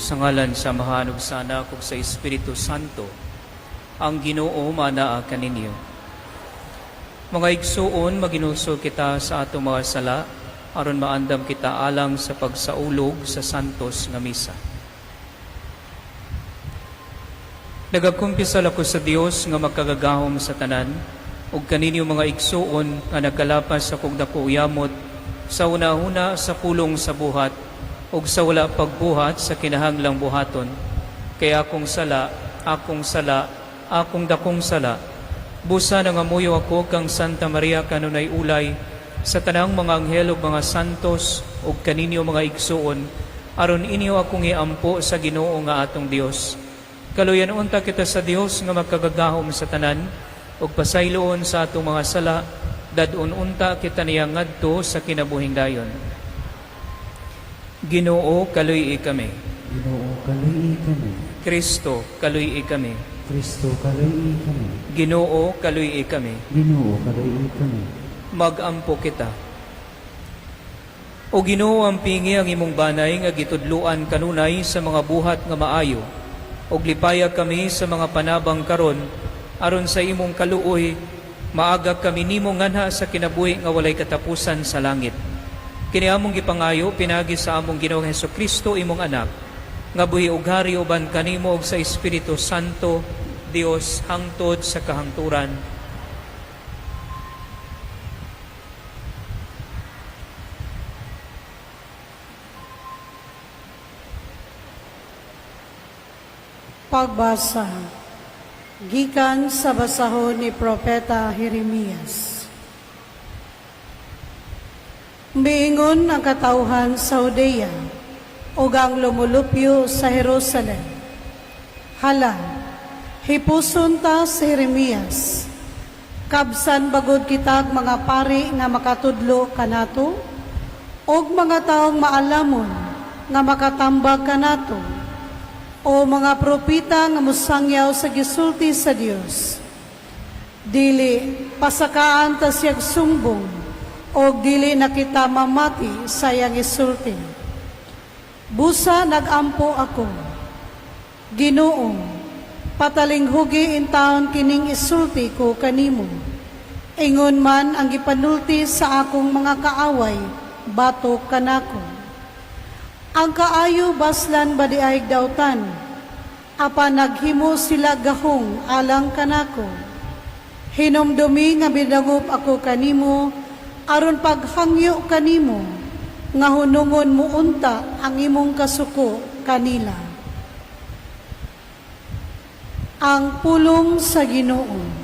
Sa ngalan sa Amahan ug sa Anak ug sa Espiritu Santo, ang Ginoo manaa kaninyo. Mga igsuon, maginulsol kita sa atong mga sala aron maandam kita alang sa pagsaulog sa santos nga misa. Nagakumpisal ako sa Dios nga makagagahom sa tanan ug kaninyo, mga igsuon, nga nagkalapas akong dako yamot sa una-una, sa pulong, sa buhat ug sa wala pagbuhat sa kinahanglang buhaton. Kay akong sala, akong sala, akong dakong sala. Busa nangamuyo ako kang Santa Maria, kanunay ulay, sa tanang mga anghel ug mga santos, ug kaninyo, mga igsuon, aron inyo akong iampo sa Ginoo nga atong Dios. Kaluyan unta kita sa Dios nga makagagahom sa tanan ug pasayloon sa atong mga sala, dad-on unta kita niya ngadto sa kinabuhing dayon. Ginoo, kaluy-i kami. Ginoo, kaluy-i kami. Kristo, kaluy-i kami. Kristo, kaluy-i kami. Ginoo, kaluy-i kami. Ginoo, kaluy-i kami. Magampo kita. O Ginoo, ampingi ang imong banay nga gitudluan kanunay sa mga buhat nga maayo. Ug lipaya kami sa mga panabang karon aron sa imong kaluoy maaga kami nimo nganha sa kinabuhi nga walay katapusan sa langit. Kini among gipangayo pinagi sa among Ginoong Hesukristo, imong anak, nga buhi ug hari uban kanimo ug sa Espiritu Santo, Dios hangtod sa kahangturan. Pagbasa gikan sa basahon ni Propeta Jeremias. Miingon ang katawhan sa Judea ug ang lumulupyo sa Jerusalem: "Hala, hipuson ta si Jeremias. Kabsan bagod kitag mga pari nga makatudlo kanato ug mga taong maalamon nga makatambag kanato o mga propeta nga mosangyaw sa gisulti sa Dios. Dili, pasakaan ta siyag sumbong o dili na kita mamati sa iyang isulti." Busa nagampo ako: "Ginoo, patalinghugi intawon kining isulti ko kanimo. Ingon man ang gipanulti sa akong mga kaaway batok kanako. Ang kaayo baslan ba diay dautan? Apan naghimo sila gahong alang kanako. Hinumdumi nga bidangop ako kanimo aron paghangyo kanimo nga hunungon mo unta ang imong kasuko kanila." Ang pulong sa Ginoo.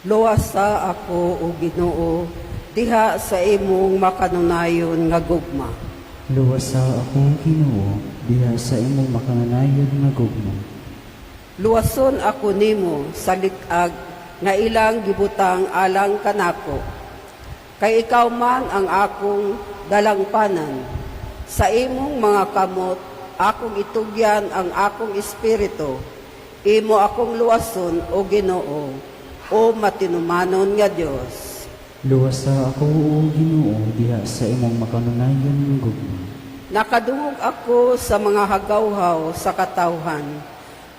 Luwasa ako, o Ginoo, diha sa imong makanunayon nga gugma. Luwasa ako, Ginoo, diha sa imong makanunayon nga gugma. Luwason ako nimo sa lik-ag nga ilang gibutang alang kanako. Kay ikaw man ang akong dalangpanan. Sa imong mga kamot akong itugyan ang akong espiritu. Imo akong luwason, o Ginoo, o matinumanon nga Dios. Luwasa ako, o Ginoo, diha sa imong makanunayon nga gugma. Nakadungog ako sa mga hagawhaw sa katawhan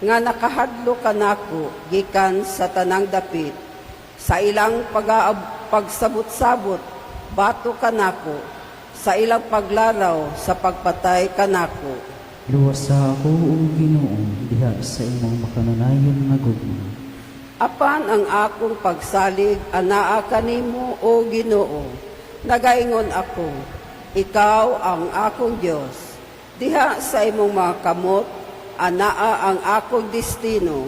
nga nakahadlok kanako gikan sa tanang dapit. Sa ilang pagsabot-sabot batok kanako, sa ilang paglaraw sa pagpatay kanako. Luwasa ako, o Ginoo, diha sa imong makanunayon nga gugma. Apan ang akong pagsalig anaa kanimo, o Ginoo. Nagaingon ako: "Ikaw ang akong Dios." Diha sa imong mga kamot anaa ang akong destino.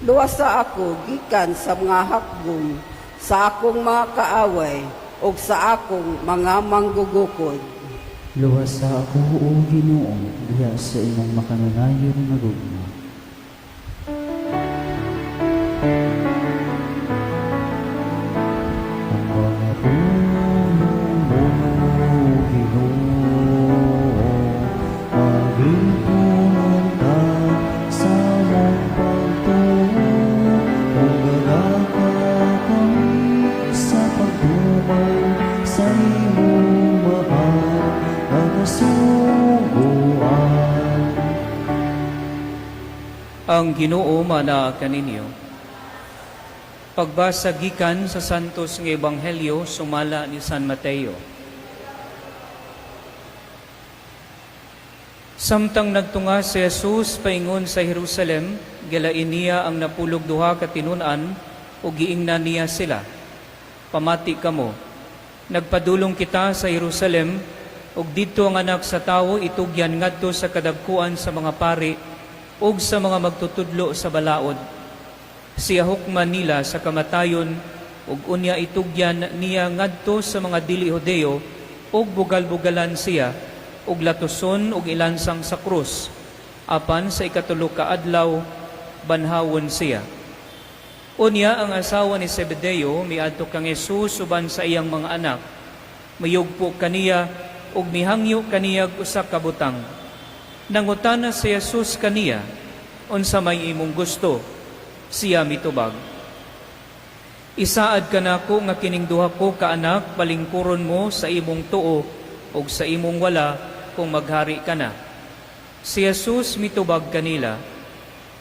Luwasa ako gikan sa mga hakgom sa akong mga kaaway ug sa akong mga manggugukod. Luwasa ako, o Ginoo, diha sa imong makanunayon nga gugma. Ang mga pulong mo, Ginoo, maging Kasuguan. Ang Ginoo maanaa kaninyo. Pagbasa gikan sa Santos nga Ebanghelyo sumala ni San Mateo. Samtang nagtunga si Jesus paingon sa Jerusalem, gilain niya ang 12 ka tinun-an ug giingnan niya sila. "Pamati kamo. Nagpadulong kita sa Jerusalem ug didto ang Anak sa Tawo itugyan ngadto sa kadagkuan sa mga pari ug sa mga magtutudlo sa balaod. Siya hukman nila sa kamatayon ug unya itugyan niya ngadto sa mga dili Hudeo ug bugal-bugalan siya ug latuson ug ilansang sa krus. Apan sa 3 ka adlaw banhawon siya." Unya ang asawa ni Zebedeo miadto kang Jesus uban sa iyang mga anak. Miyugpo kaniya ug mihangyo kaniya usa ka butang. Nangutana si Jesus kaniya, "Unsa may imong gusto?" Siya mitubag, "Isaad kanako nga kining duha ko ka anak palingkuron mo sa imong tuo ug sa imong wala kung maghari ka na." Si Jesus mitubag kanila,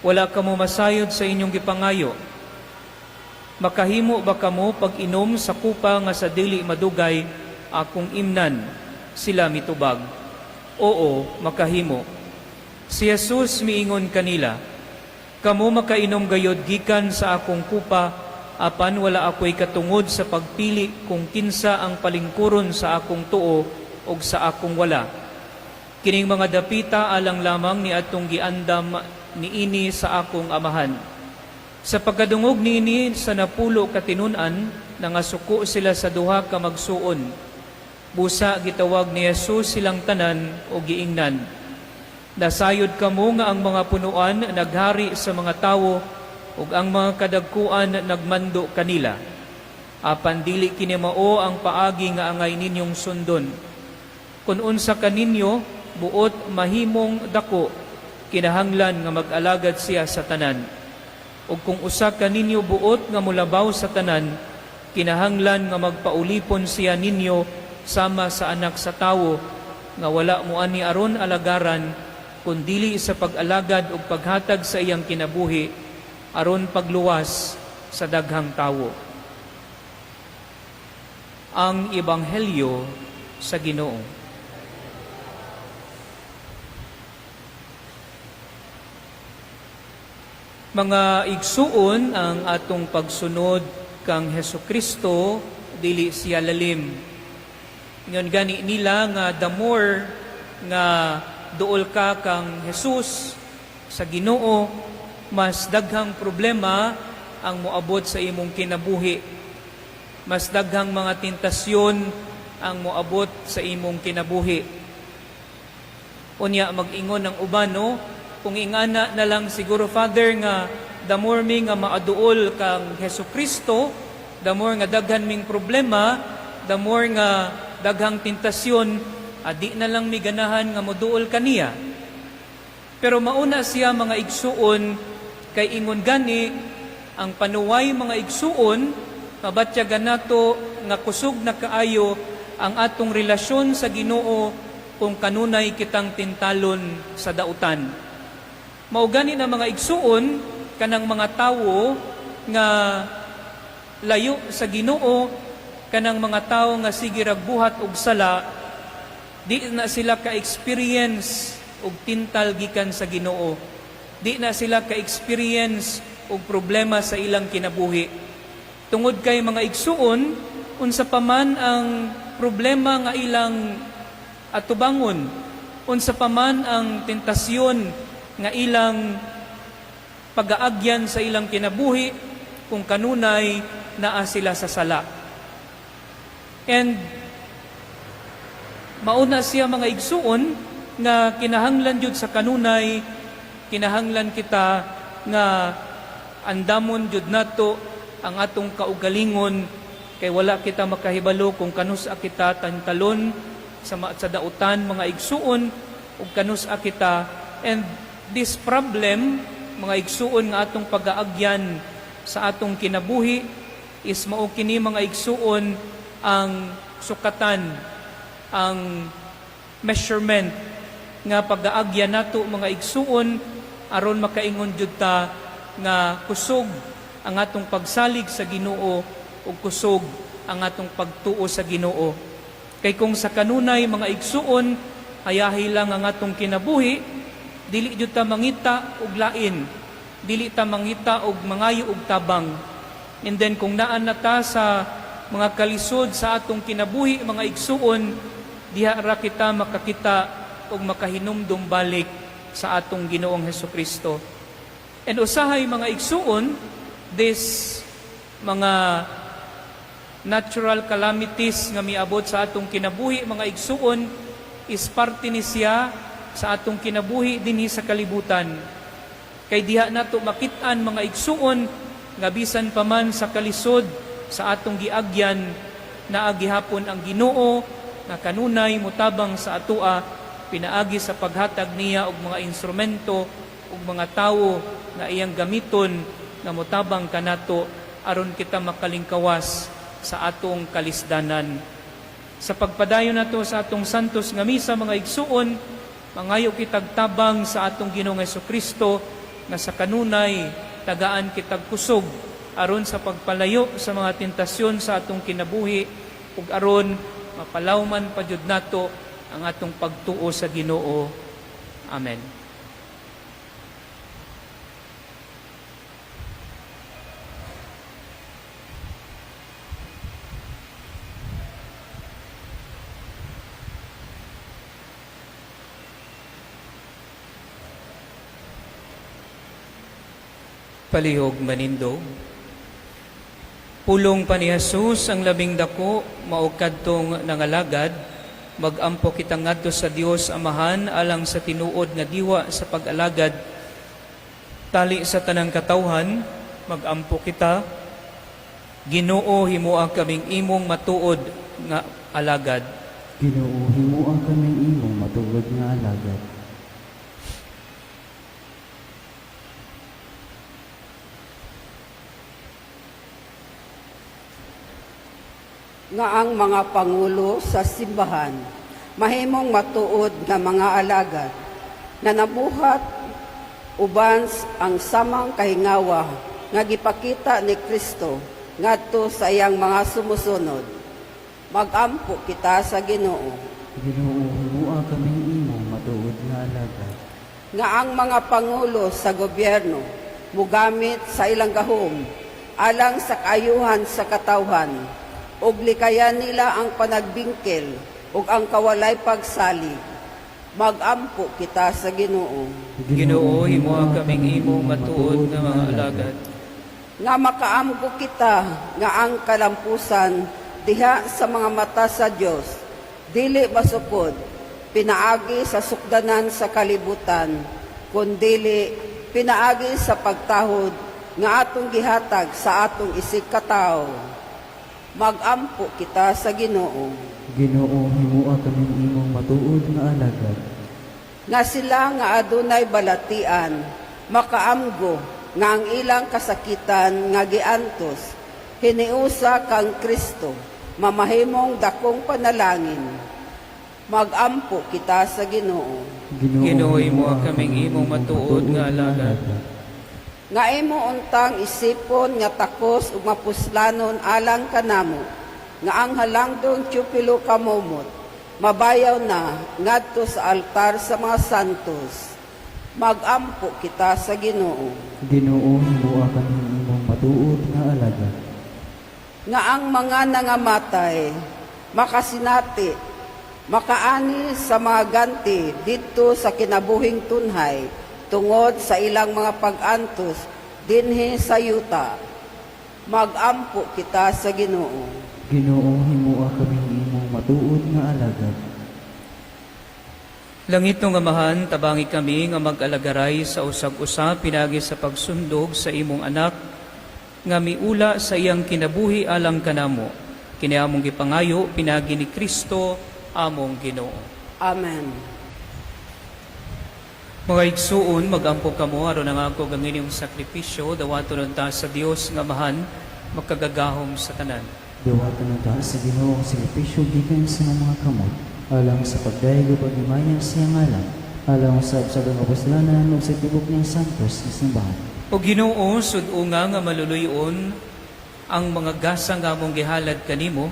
"Wala kamo masayod sa inyong gipangayo. Makahimo ba kamo pag-inom sa kupa nga sa dili madugay akong imnan?" Sila mitubag, "Oo, makahimo." Si Jesus miingon kanila, "Kamo makainom gayod gikan sa akong kupa, apan wala ako'y katungod sa pagpili kung kinsa ang palingkuron sa akong tuo ug sa akong wala. Kining mga dapita alang lamang ni atong giandam niini sa akong Amahan." Sa pagkadungog niini sa 10 ka tinun-an, nangasuko sila sa duha ka magsuon. Busa gitawag ni Jesus silang tanan o giingnan, "Nasayod kamo nga ang mga punuan naghari sa mga tawo ug ang mga kadagkuan nagmando kanila. Apan dili kini mao ang paagi nga angay ninyong sundon. Kung unsa kaninyo buot mahimong dako, kinahanglan nga mag-alagad siya sa tanan. Ug kung usa kaninyo buot nga mulabaw sa tanan, kinahanglan nga magpaulipon siya ninyo sama sa Anak sa Tawo nga wala moani aron alagaran kundili sa pag-alagad ug paghatag sa iyang kinabuhi aron pagluwas sa daghang tawo." Ang Ebanghelyo sa Ginoo. Mga igsuon, ang atong pagsunod kang Hesus Kristo dili siya lalim. Ingon gani nila nga the more nga duol ka kang Jesus sa Ginoo, mas daghang problema ang moabot sa imong kinabuhi. Mas daghang mga tentasyon ang moabot sa imong kinabuhi. Unya mag-ingon ng uban, no? Kung ingana na lang siguro, Father, nga the more mi nga maaduol kang Hesus Kristo, the more nga daghan ming problema, the more nga daghang tentasyon, adi na lang mi ganahan nga moduol kaniya. Pero mauna siya, mga igsuon, kay ingon gani ang panuway, mga igsuon, mabatyagan nato nga kusog na kaayo ang atong relasyon sa Ginoo kung kanunay kitang tintalon sa dautan. Mao gani na, mga igsuon, kanang mga tawo nga layo sa Ginoo, kanang mga tawo nga sige rag buhat og sala, di na sila ka-experience og tintal gikan sa Ginoo. Di na sila ka-experience og problema sa ilang kinabuhi. Tungod kay, mga igsuon, unsa pa man ang problema nga ilang atubangon, unsa pa man ang tentasyon nga ilang pagaagyan sa ilang kinabuhi, kung kanunay naa sila sa sala. And mauna siya, mga igsuon, nga kinahanglan jud sa kanunay, kinahanglan kita nga andamon jud nato ang atong kaugalingon kay wala kita makahibalo kung kanus-a kita tantalon sa dautan, mga igsuon, ug kanus-a kita. And this problem, mga igsuon, nga atong pagaagyan sa atong kinabuhi is mao kini, mga igsuon, ang sukatan, ang measurement nga pagaagya nato, mga igsuon, aron makaingon jud ta nga kusog ang atong pagsalig sa Ginoo ug kusog ang atong pagtuo sa Ginoo. Kay kung sa kanunay, mga igsuon, hayahi lang ang atong kinabuhi, dili jud ta mangita og lain, dili ta mangita og mangayo og tabang. And then kung naan na ta sa mga kalisod sa atong kinabuhi, mga igsuon, diha ra kita makakita og makahinumdum balik sa atong Ginoong Hesukristo. And usahay, mga igsuon, this mga natural calamities nga miabot sa atong kinabuhi, mga igsuon, is parte ni siya sa atong kinabuhi dinhi sa kalibutan. Kay diha nato makit-an, mga igsuon, nga bisan pa man sa kalisod sa atong giagyan, naa gihapon ang Ginoo nga kanunay mutabang sa atoa pinaagi sa paghatag niya og mga instrumento ug mga tawo nga iyang gamiton nga motabang kanato aron kita makalingkawas sa atong kalisdanan. Sa pagpadayon nato sa atong santos nga misa, mga igsuon, mangayo kitag tabang sa atong Ginoong Kristo nga sa kanunay tagaan kitag kusog aron sa pagpalayo sa mga tentasyon sa atong kinabuhi ug aron mapalawman pa jud nato ang atong pagtuo sa Ginoo. Amen. Palihog manindog. Pulong pa ni Jesus, ang labing dako mao kadtong nangalagad. Magampo kita ngadto sa Dios Amahan alang sa tinuod nga diwa sa pag-alagad tali sa tanang katawhan. Magampo kita. Ginoo, himoa kaming imong matuod nga alagad. Ginoo, himoa kaming imong matuod nga alagad. Nga ang mga pangulo sa simbahan mahimong matuod nga mga alagad na nabuhat uban ang samang kahingawa nga gipakita ni Kristo ngadto sa iyang mga sumusunod. Magampo kita sa Ginoo. Ginoo, himoa kaming imong matuod nga alagad. Nga ang mga pangulo sa gobyerno mugamit sa ilang gahom alang sa kaayuhan sa katawhan ug likayan nila ang panagbingkil ug ang kawalay pagsalig. Magampo kita sa Ginoo. Ginoo, himoa kaming imong matuod nga mga alagad. Nga makaamgo kita nga ang kalampusan diha sa mga mata sa Dios dili masukod pinaagi sa sukdanan sa kalibutan, kundili pinaagi sa pagtahod nga atong gihatag sa atong isig katawo. Magampo kita sa Ginoo. Ginoo, himoa kaming imong matuod nga alagad. Nga sila nga adunay balatian makaamgo nga ang ilang kasakitan nga giantos hiniusa kang Kristo mamahimong dakong panalangin. Magampo kita sa Ginoo. Ginoo, himoa kaming imong matuod nga alagad. Nga imo untang isipon nga takos ug mapuslanon alang kanamo nga ang halangdong Teofilo Camomot mabayaw na ngadto sa altar sa mga santos. Magampo kita sa Ginoo. Ginoo, himoa kaming imong matuod nga alagad. Nga ang mga nangamatay makasinati, makaani sa mga ganti didto sa kinabuhing tunhay tungod sa ilang mga pag-antos dinhi sa yuta. Magampo kita sa Ginoo. Ginoo, himoa kaming imong matuod nga alagad. Langit nga Amahan, tabangi kami nga mag-alagaray sa usag-usa pinaagi sa pagsundog sa imong anak nga miula sa iyang kinabuhi alang kanamo. Kini among gipangayo pinaagi ni Kristo among Ginoo. Amen. Mga igsuon, magampo kamo aron ang ako ang inyong sakripisyo dawaton unta sa Dios nga Amahan makagagahom sa tanan. Dawatan unta sa Ginoo ang sakripisyo gikan sa imong mga kamot. Alang sa pagdayeg ug paghimaya sa iyang ngalan, alang usab sa atong kapuslanan ug sa tibok niyang santos nga simbahan. O Ginoo, sud-unga nga maluluy-on ang mga gasa nga among gihalad kanimo,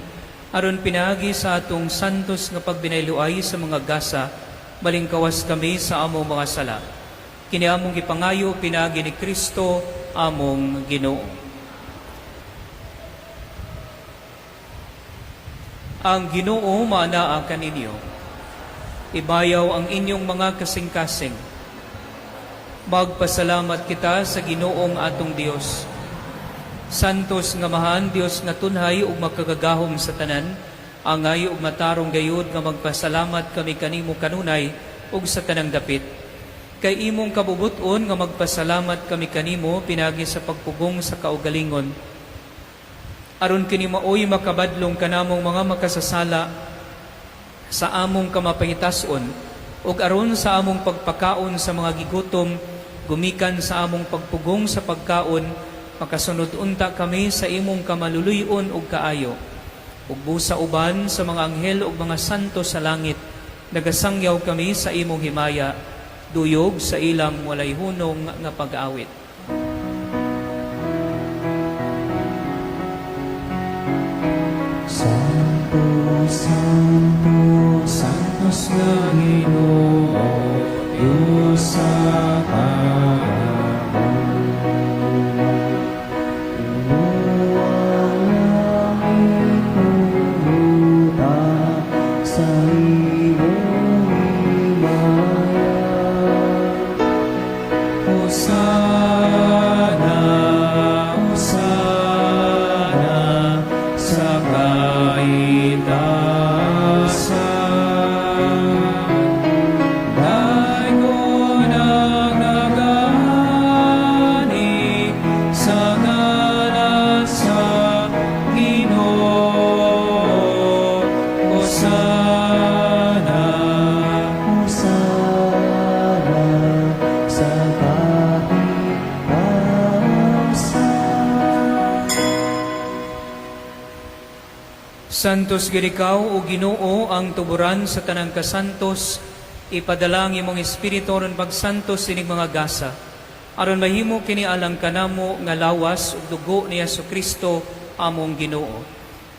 aron pinaagi sa atong santos nga pagbinayloay sa mga gasa, malingkawas kami sa among mga sala. Kini among gipangayo pinaagi ni Kristo among Ginoo. Ang Ginoo maanaa kaninyo. Ibayaw ang inyong mga kasing-kasing. Magpasalamat kita sa Ginoong atong Dios. Santos nga Amahan, Dios nga tunhay ug makagagahom sa tanan, angay ug matarong gayud nga magpasalamat kami kanimo kanunay ug sa tanang dapit. Kay imong kabubut-on nga magpasalamat kami kanimo pinaagi sa pagpugong sa kaugalingon. Aron kini maoy makabadlong kanamong mga makasasala sa among kamapahitas-on ug aron sa among pagpakaon sa mga gigutom, gumikan sa among pagpugong sa pagkaon, makasunod unta kami sa imong kamaluluy-on ug kaayo. Ug busa uban sa mga anghel ug mga santo sa langit, nagasangyaw kami sa imong himaya, duyog sa ilang walay hunong nga pag-awit. Santo, Santo, Santos nga Ginoo, Diyos sa kagahom. Puno ang langit ug yuta sa imong himaya. Hosana, Hosana sa kaitaasan. Daygon ang nagaani sa ngalan sa Ginoo. Hosana, Hosana sa kaitaasan. Santos gid ikaw, o Ginoo, ang tuburan sa tanang kasantos, ipadala ang imong espiritu aron pagsantos sining mga gasa. Aron mahimo kini alang kanamo nga lawas ug dugo ni Kristo among Ginoo.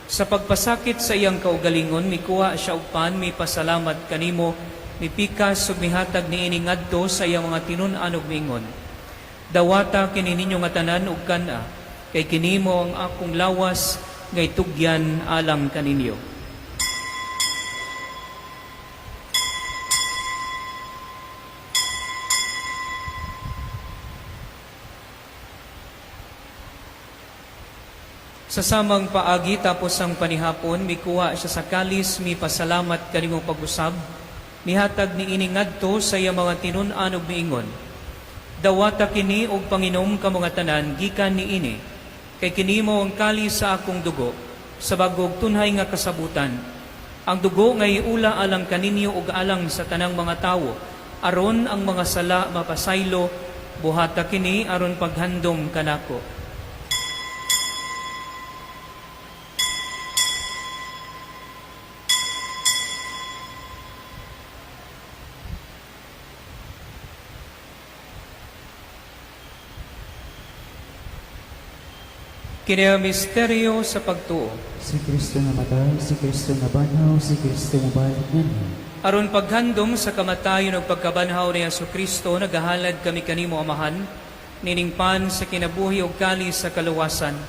Sa pagpasakit sa iyang kaugalingon, mikuha siya og pan, mipasalamat kanimo, mipikas ug mihatag niini ngadto sa iyang mga tinun-an ug miingon: "Dawata kini ninyo nga tanan ug kan-a, kay kini mao ang akong lawas nga itugyan alang kaninyo." Sa samang paagi tapos ang panihapon, mikuha siya sa kalis, mipasalamat kanimo pag-usab, mihatag niini ngadto sa iyang mga tinun-an ug miingon: "Dawata kini og panginom kamo nga tanan gikan niini, kay kini mao ang kalis sa akong dugo, sa bag-o ug tunhay nga kasabutan. Ang dugo nga iula alang kaninyo ug alang sa tanang mga tawo, aron ang mga sala mapasaylo. Buhata kini aron paghandom kanako." Kini ang misteryo sa pagtuo. Si Kristo namatay, si Kristo nabanhaw, si Kristo mobalik nganhi. Aron paghandom sa kamatayon ug pagkabanhaw ni Hesus Kristo, nagahalad kami kanimo, Amahan, nining pan sa kinabuhi ug kalis sa kaluwasan.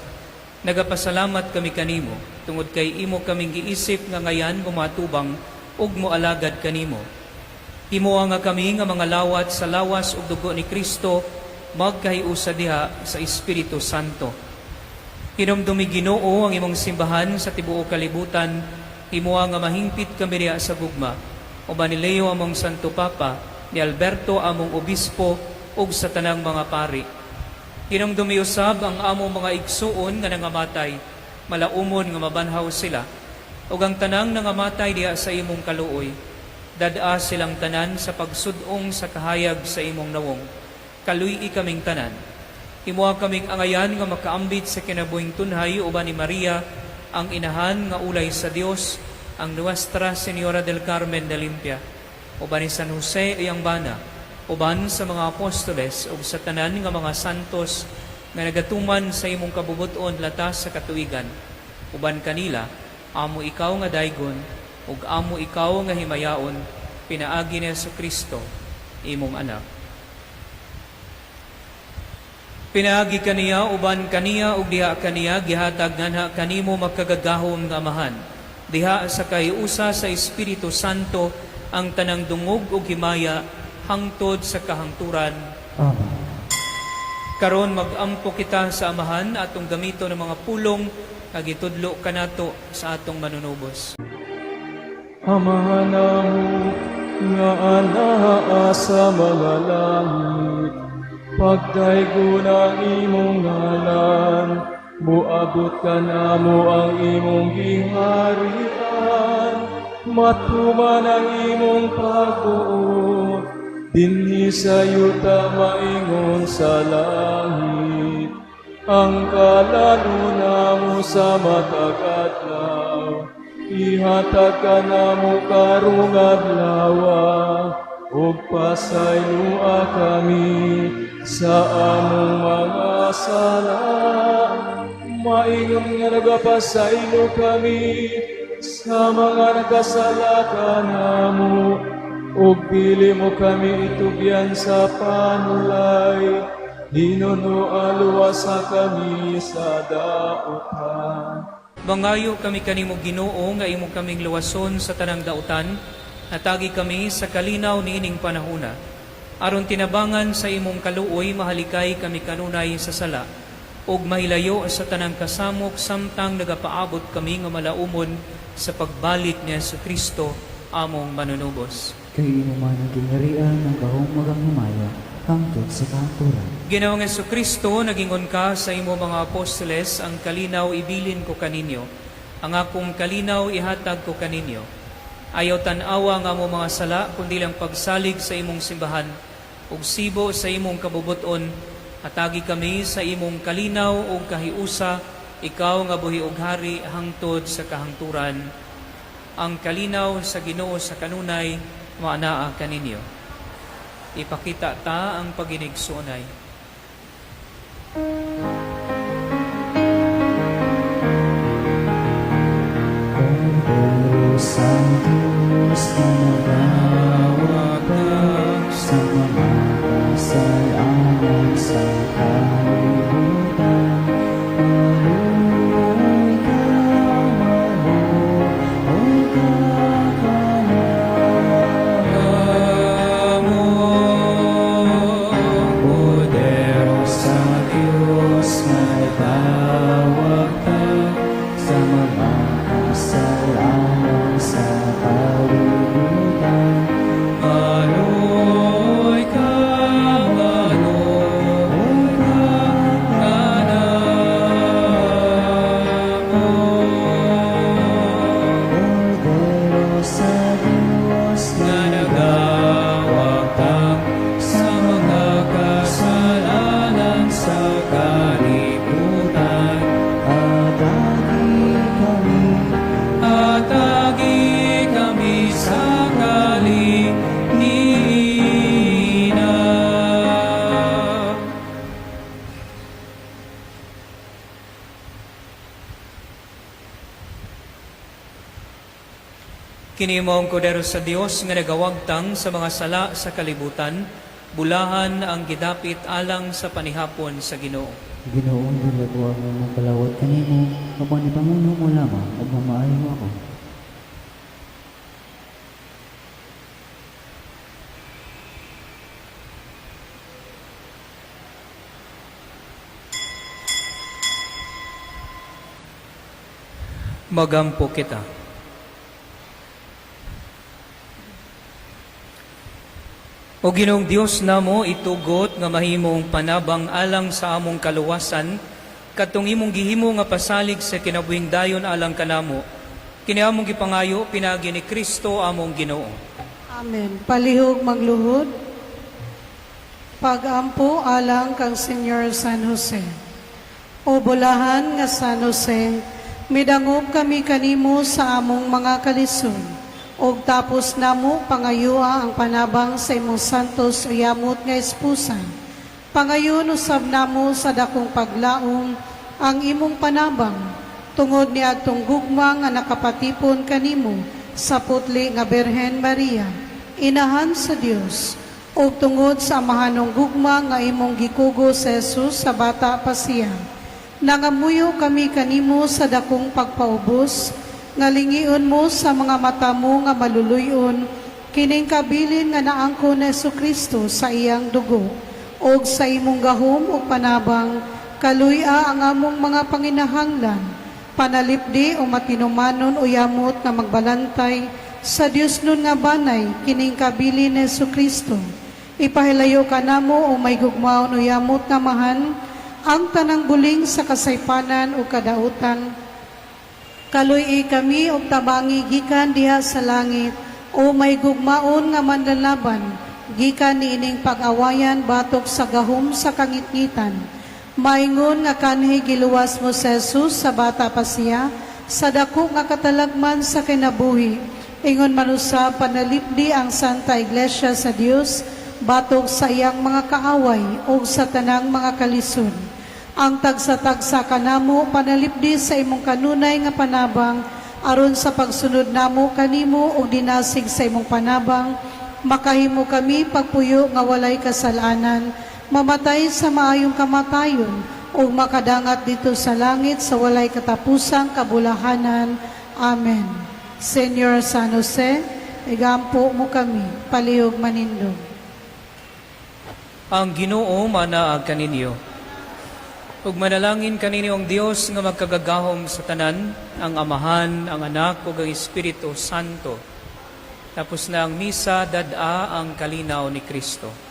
Nagapasalamat kami kanimo tungod kay imo kaming giisip nga ngayan mumatubang ug moalagad kanimo. Himoa nga kami nga mga lawat sa lawas ug dugo ni Kristo magkahiusa diha sa Espiritu Santo. Hinumdumi, Ginoo, ang imong simbahan sa tibuok kalibutan, himoa nga mahingpit kami diha sa gugma. Uban ni Leo among Santo Papa, ni Alberto among Obispo, ug sa tanang mga pari. Hinumdumi usab ang among mga igsuon nga nangamatay, malaumon nga mabanhaw sila, ug ang tanang nangamatay diha sa imong kaluoy. Dad-a silang tanan sa pagsud-ong sa kahayag sa imong nawong. Kaluy-i kaming tanan. Himoa kaming angayan nga makaambit sa kinabuhing tunhay uban ni Maria, ang inahan nga ulay sa Dios, ang Nuestra Señora del Carmen de Limpia, uban ni San Jose iyang bana, uban sa mga apostoles ug sa tanan nga mga santos nga nagatuman sa imong kabubuton latas sa katuigan. Uban kanila, amo ikaw nga daygon ug amo ikaw nga himayaon pinaagi ni Kristo, imong anak. Pinaagi kaniya, uban kaniya ug diha kaniya gihatag nganha kanimo makagagahom nga Amahan. Diha sa kahiusa sa Espiritu Santo ang tanang dungog ug himaya hangtod sa kahangturan. Amen. Karon mag-ampo kita sa Amahan atong gamito ng mga pulong nga gitudlo kanato sa atong manunubos. Amahan namo nga anaa sa mga langit, pagdaygon ang imong ngalan, muabot kanamo ang imong giharian, matuman ang imong pagbuot, dinhi sa yuta maingon sa langit. Ang kalanon namo sa matag adlaw, ihatag kanamo karong adlawa, ug pasayloa kami sa among mga sala, maingon nga nagapasaylo kami sa mga nakasala kanamo, ug dili mo kami itugyan sa panulay, hinunoa luwasa kami sa dautan. Mangayo kami kanimo, Ginoo, nga imo kaming luwason sa tanang dautan, hatagi kami sa kalinaw niining panahuna. Aron tinabangan sa imong kaluoy mahalikay kami kanunay sa sala ug mahilayo sa tanang kasamok samtang nagapaabot kami nga malaumon sa pagbalik ni Kristo among manunubos. Kay imo man ang gingharian, ang gahom ug ang himaya, hangtod sa kahangturan. Ginoong Kristo, nagingon ka sa imo mga apostoles, "Ang kalinaw ibilin ko kaninyo, ang akong kalinaw ihatag ko kaninyo." Ayaw tan-awa ang among mga sala, kundi lang pagsalig sa imong simbahan, ug sibo sa imong kabubuton, hatagi kami sa imong kalinaw ug kahiusa, ikaw nga buhi ug hari hangtod sa kahangturan. Ang kalinaw sa Ginoo sa kanunay maanaa kaninyo. Ipakita ta ang paginigsuonay. Kordero sa Diyos na nagawagtang sa mga kasalanan sa kalibutan. Maluoy ka, maluoy ka kanamo. Kordero sa Diyos nga nagawagtang sa mga kasalanan sa kalibutan. Maluoy ka, maluoy ka kanamo. Kordero sa Diyos nga nagawagtang sa mga kasalanan sa kalibutan. Hatagi kami. Hatagi kami sa kalinaw. Kini mao ang Kordero sa Dios nga nagawagtang sa mga sala sa kalibutan, bulahan ang gidapit alang sa panihapon sa Ginoo. Ginoo, dili ko ang magkalawat kanimo, apan ipanguno mo lamang ug mamaayo ako. Magampo kita. O Ginoong Dios namo, itugot nga mahimong panabang alang sa among kaluwasan kadtong imong gihimo nga pasalig sa kinabuhing dayon alang kanamo. Kini among gipangayo pinaagi ni Kristo among Ginoo. Amen. Palihog magluhod. Pagampo alang kang Senyor San Jose. O bulahan nga San Jose, Midangop kami kanimo sa among mga kalisod. Og tapos namo pangayua ang panabang sa imong santos uyamot nga esposa. Pangayon usab namo sa dakong paglaom ang imong panabang tungod ni adtong gugma nga nakapatipon kanimo sa putli nga Birhen Maria, inahan sa Dios, ug tungod sa amahanong gugma nga imong gikugo sa Jesus sa bata pa siya. Nangamuyo kami kanimo sa dakong pagpaubos, nga lingion mo sa mga mata mo nga maluluyon, kining kabilin nga naangkon ni Kristo sa iyang dugo, ug sa imong gahom ug panabang, kaluy-a ang among mga panginahanglan, panalipdi o matinumanon o yamot nga magbalantay sa Dios nun nga banay, kining kabilin ni Kristo. Ipahilayo kanamo o may gugmaon o yamot nga Amahan, ang tanang buling sa kasaypanan o kadautan. Kaluy-i kami og tabangi gikan diha sa langit o may gugmaon nga manlalaban gikan niining pag-awayan batok sa gahom sa kangitngitan. Maingon nga kanhi giluwas mo sa Jesus sa bata pa siya sa dako nga katalagman sa kinabuhi. Ingon man usab, panalipdi ang Santa Iglesia sa Dios batok sa iyang mga kaaway ug sa tanang mga kalisod. Ang tagsa-tagsa kanamo panalipdi sa imong kanunay nga panabang aron sa pagsunod namo kanimo ug dinasig sa imong panabang, makahimo kami pagpuyo nga walay kasalanan, mamatay sa maayong kamatayon ug makadangat didto sa langit sa walay katapusang kabulahanan. Amen. Senior San Jose, igampo mo kami, palihog manindog. Ang Ginoo manaag kaninyo. Ug manalangin kaninyo ang Dios nga magkagagahom sa tanan, ang Amahan, ang Anak ug ang Espiritu Santo. Tapos na ang misa, dad-a ang kalinaw ni Kristo.